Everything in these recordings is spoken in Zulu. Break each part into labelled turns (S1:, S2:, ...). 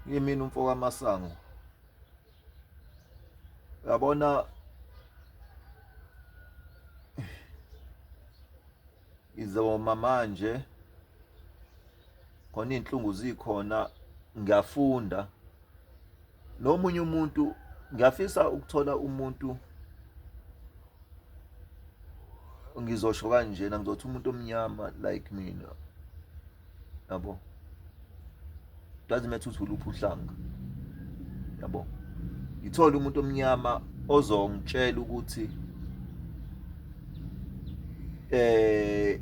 S1: Yimina umfo kaMasango. Uyabona ngizoma manje khona iy'nhlungu zikhona ngiyafunda nomunye umuntu ngiyafisa ukuthola umuntu ngizosho kanjena ngizothi umuntu omnyama like mina yabo doesn't matter ukuthi uluphi uhlanga yabo ngithole umuntu omnyama ozongitshela ukuthi eh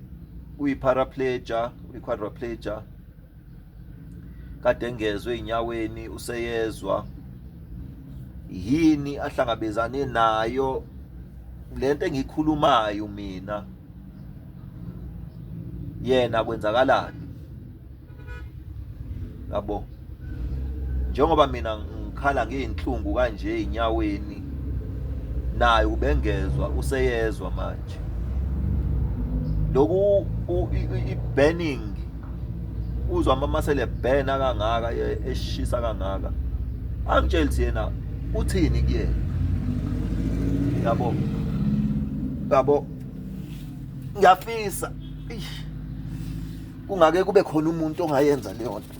S1: uyi-paraplegia uyi-quadriplegia kade engezwe ey'nyaweni useyezwa yini ahlangabezane nayo lento engiyikhulumayo mina yena kwenzakalani yabo njengoba mina ngikhala ngey'nhlungu kanje ey'nyaweni naye ubengezwa useyezwa manje loku i-burning uzwa amamasele ebhena kangaka eshisa kangaka angitsheli ukuthi yena uthini kuyena yabo yabo ngiyafisa kungake kube khona umuntu ongayenza leyo nto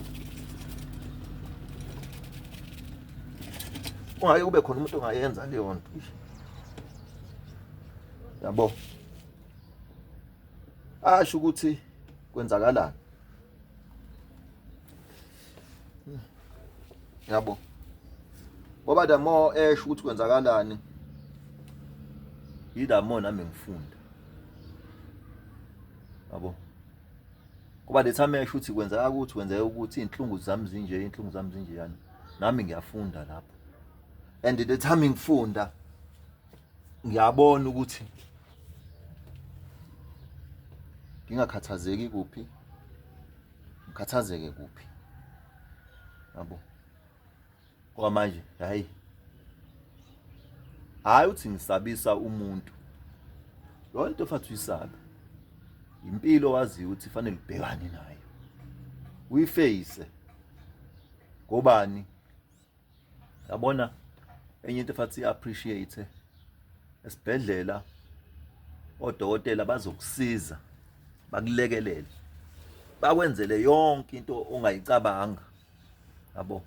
S1: kungake kube khona umuntu ongayenza leyo nto yabo asho ukuthi kwenzakalani yabo ngoba the more esho ukuthi kwenzakalani yi the more nami ngifunda yabo kuba the time esho ukuthi kwenzeka ukuthi kwenzeka ukuthi iy'nhlungu zami zinje iy'nhlungu zami zinjeyani nami ngiyafunda lapho and the time ngifunda ngiyabona ukuthi ngingakhathazeki kuphi ngikhathazeke kuphi yabo ngoba manje hayi hayi uthi ngisabisa umuntu yonke into ofathi uyisabe impilo waziyo ukuthi fanele ubhekane nayo uyifeyise ngobani yabona enye into efathi i-appreciate esibhedlela odokotela bazokusiza bakulekelele bakwenzele yonke into ongayicabanga yabo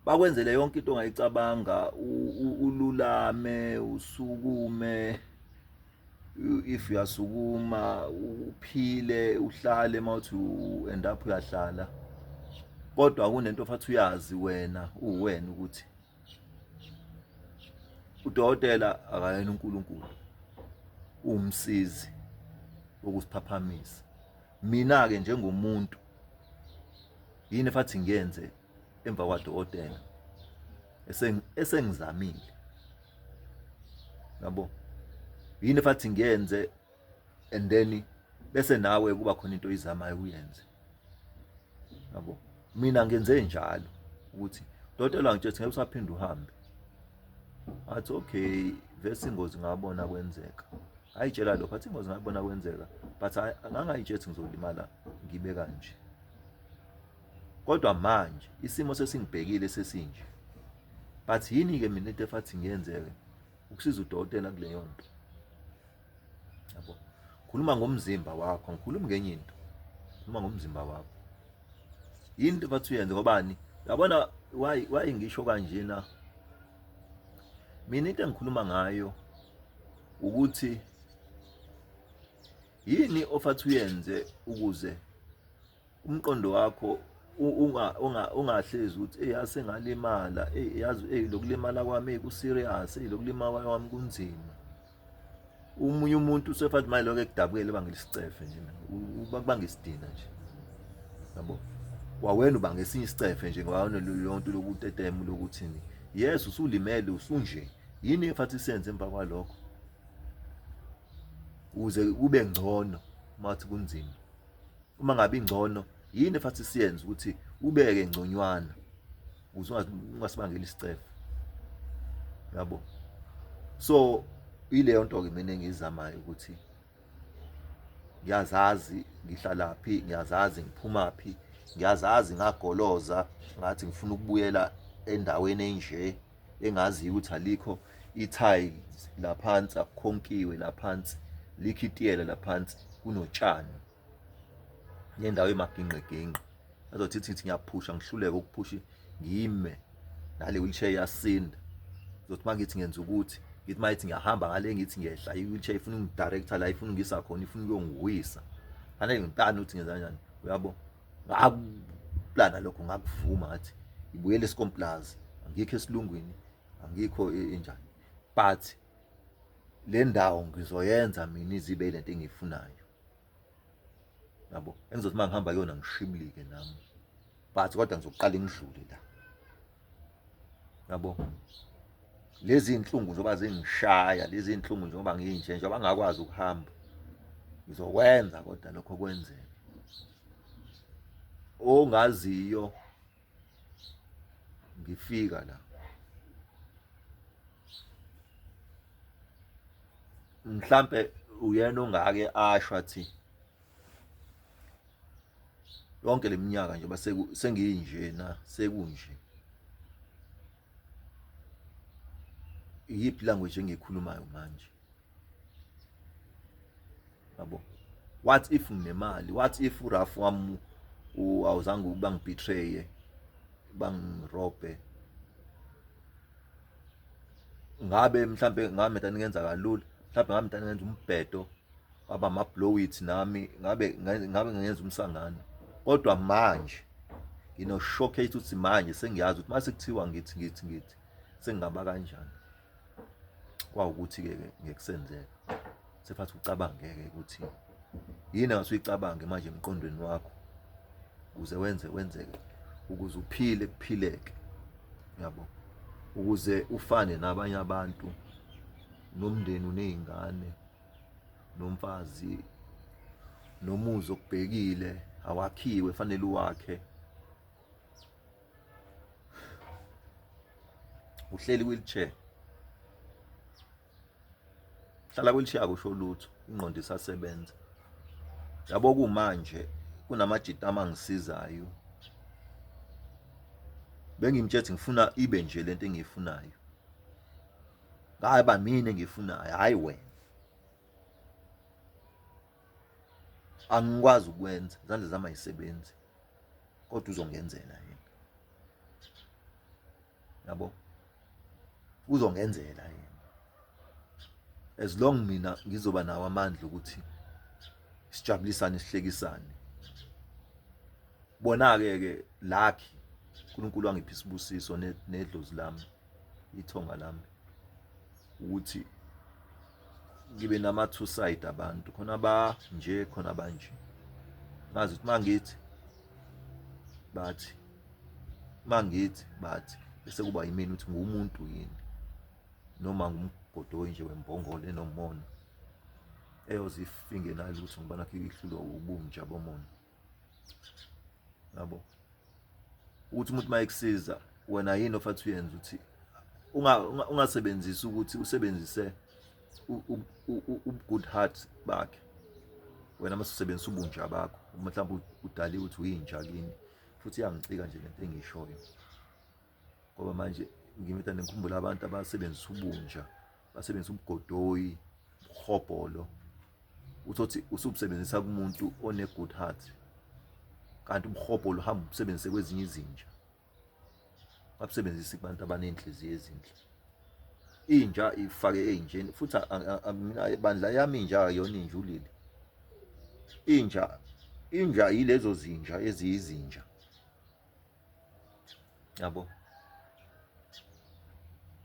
S1: bakwenzele yonke into ongayicabanga ululame usukume if uyasukuma uphile uhlale mawuthi u-end up uyahlala kodwa kunento ofathi uyazi wena uwena ukuthi udokotela akayena uNkulunkulu uwumsizi wokusiphaphamisa mina-ke njengomuntu yini efathi ngiyenze emva kwadokotela esengizamile yabo yini efathi ngiyenze and then bese nawe kuba khona into oyizamayo uyenze yabo mina ngenze njalo ukuthi dokotela ngitshethi ngeke usaphinde uhambe athi okay vese ingozi ngabona kwenzeka ayitshela lokho athi ingozi ngabona kwenzeka but angangayitshethi ngizolimala ngibe kanje kodwa manje isimo sesingibhekile sesinje but yini-ke mina into efathi ngiyenzeke ukusiza udokotela kuleyo nto yabo khuluma ngomzimba wakho ngikhulumi ngenye into khuluma ngomzimba wakho yini into bathi uyenze ngobani yabona why ngisho kanjena mina into engikhuluma ngayo ukuthi yini ofathi uyenze ukuze umqondo wakho unga ungahlezi ukuthi hey yase ngalimala hey yazi hey lokulimala kwami ku serious hey lokulimala kwami kunzima umunye umuntu usefathi manje lokho ekudabukele bangela isicefe nje bakubanga isidina nje yabo kwawena ubanga esinye isicefe nje ngoba unelonto lokutetema lokuthini yes usulimele usunje yini efathi senze emva kwalokho ukuze kube ngcono uma uthi kunzima uma ngabe ingcono yini efathi siyenze ukuthi ubeke ngconywana ukuze ungasibangeli isicefe yabo so ileyo nto ke mina engizamayo ukuthi ngiyazazi ngihlalaphi ngiyazazi ngiphumaphi Ngiyazazi ngagoloza ngathi ngifuna ukubuyela endaweni enje engaziyo ukuthi alikho i-tiles laphansi, akukhonkiwe laphansi, likho itiyela laphansi, kunotshani nendawo emagingqigingqi. Azothi thi ngiyaphusha ngihluleke ukuphusha ngime nale wheelchair iyasinda. Ngizothi uma ngithi ngenza ukuthi ngithi uma ngithi ngiyahamba ngale ngithi ngiyehla i-wheelchair ifuna ungidirector la ifuna ungisa khona ifuna ukuyongiwisa. Fanele ngiplane ukuthi ngenza kanjani uyabo. Ngakuplana lokho ngakuvuma ngathi ngibuyele esikomplaza angikho esilungwini angikho enjani but le ndawo ngizoyenza mina izibe lento engiyifunayo. Yabo engizothi uma ngihamba kuyona ngishibilike nami but kodwa ngizoqala ngidlule la. Yabo lezi inhlungu njengoba zingishaya lezi inhlungu njengoba nginje njengoba ngakwazi ukuhamba ngizokwenza kodwa lokho kwenzeke ongaziyo ngifika la mhlambe uyena ongake asho athi yonke leminyaka nje base sengiyinjena sekunje iyiphi language engiyikhulumayo manje yabo what if nginemali what if uRaf wami awuzange bangibetraye bangirobhe ngabe mhlambe ngabe ngenza kalula mhlambe ngabe ngenza umbhedo waba ama blow it nami ngabe ngabe ngenza umsangano kodwa manje ngino showcase ukuthi manje sengiyazi ukuthi mase kuthiwa ngithi ngithi ngithi sengingaba kanjani kwawukuthi ke ngekusenzeka sefathi ucabange-ke ukuthi yini angase uyicabange manje emqondweni wakho ukuze wenze wenzeke ukuze uphile kuphileke yabo ukuze ufane nabanye abantu nomndeni uney'ngane nomfazi nomuzi okubhekile awakhiwe fanele uwakhe uhleli wheelchair hlala wheelchair akusho lutho ingqondo isasebenza yabo kumanje kunamajita amangisizayo bengimtshethi ngifuna ibe nje lento engiyifunayo hayi ba mina engiyifunayo hayi wena angikwazi ukwenza izandla zami ayisebenzi kodwa uzongenzela yena yabo uzongenzela yena as long mina ngizoba nawo amandla ukuthi sijabulisane sihlekisane bona-ke ke lucky uNkulunkulu wangipha isibusiso nedlozi lami ithonga lami ukuthi ngibe nama two side abantu khona ba nje khona banje ngazi ukuthi mangithi bathi mangithi bathi bese kuba yimina ukuthi ngumuntu yini noma ngumgodoyi nje wembongolo enomona eyoze ifinge nayo ukuthi ngoba nakho ihlulwa ubunja bomona yabo ukuthi umuntu mayekusiza wena yini ofathi uyenza ukuthi ungasebenzisi ukuthi usebenzise u-good heart bakhe wena mase usebenzisa ubunja bakho mhlawumbe udaliwe ukuthi uyinja kini futhi iyangicika nje lento engiyishoyo ngoba manje ngimita ngikhumbula abantu abasebenzisa ubunja basebenzisa ubugodoyi ubuhobholo uthothi usubusebenzisa kumuntu one good heart kanti ubuhobholo uhamba ubusebenzise kwezinye izinja babusebenzisa kubantu abanenhliziyo ezinhle inja ifake eyinjeni futhi mina bandla yami inja akuyona inja ulili inja inja yilezo zinja eziyizinja yabo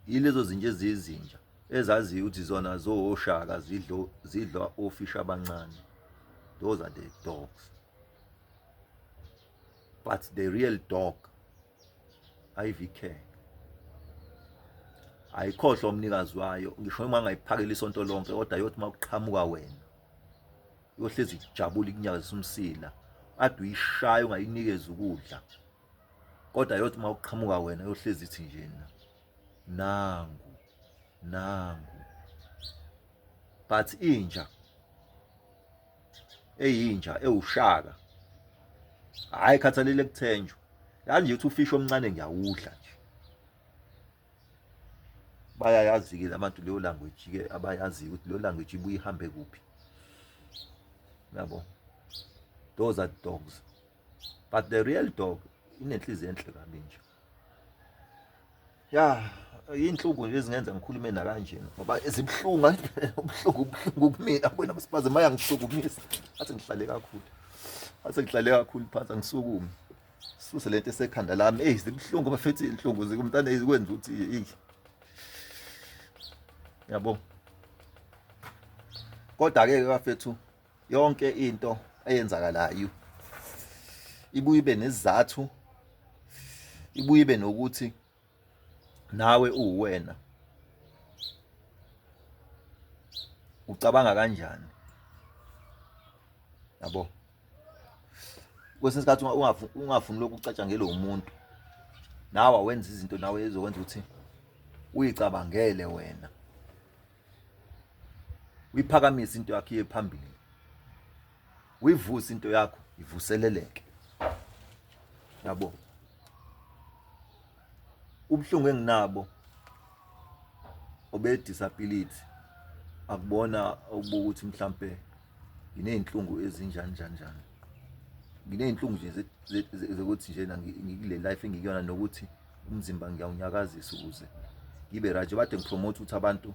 S1: yilezo zinja eziyizinja ezaziyo ukuthi zona zoshaka zidlo zidlwa ofish abancane those are the dogs but the real dog IVK ayikhohlwa umnikazi wayo ngisho uma ngayiphakela isonto lonke kodwa yothi uma kuqhamuka wena uyohlezi ijabula ikunyakazisa umsila ade uyishaya ungayinikeza ukudla kodwa yothi uma uqhamuka wena uyohlezi ithi njena nangu nangu but inja eyinja ewushaka Hhayi khathalele kuthenjwa. Yazi nje ukuthi ufishi omncane ngiyawudla nje. Bayayazi-ke abantu leyo language-ke abayaziyo ukuthi leyo language ibuye ihambe kuphi. Yabo. Those are dogs. But the real dog inenhliziyo enhle kabi nje. Ya, iy'nhlungu nje ezingenza ngikhulume nakanjena ngoba zibuhlungu ubuhlungu ubuhlungu kumina bona msibaze maya ngisukumisa athi ngihlale kakhulu athi ngihlale kakhulu phansi angisukume suse lento esekhanda lami eyi zibuhlungu bafethu iy'nhlungu zikumntana ezikwenza ukuthi eyi yabo kodwa-ke bafethu yonke into eyenzakalayo ibuye ibe nesizathu ibuye ibe nokuthi nawe uwena ucabanga kanjani yabo kwesinye isikhathi ungafuni lokhu ucatshangelwe umuntu nawe awenza izinto nawe ezokwenza ukuthi uyicabangele wena uyiphakamise into yakho iye phambili uyivuse into yakho ivuseleleke yabo ubuhlungu enginabo obe disability akubona obukuthi mhlambe nginey'nhlungu ezinjani njani njani nginey'nhlungu nje zokuthi njena ngikule life engikuyona nokuthi umzimba ngiyawunyakazisa ukuze ngibe right bade ngipromote ukuthi abantu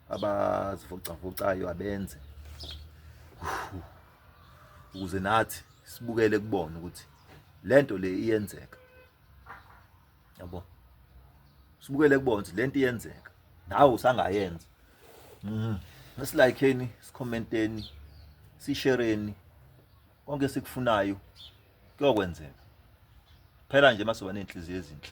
S1: abazivocavocayo abenze ukuze nathi sibukele kubona ukuthi lento le iyenzeka yabo sibukele kubona ukuthi lento iyenzeka nawe usangayenza Silaykheni, sikhomenteni, sishereni konke esikufunayo kuyokwenzeka. Phela nje masoba nezinhliziyo ezinhle.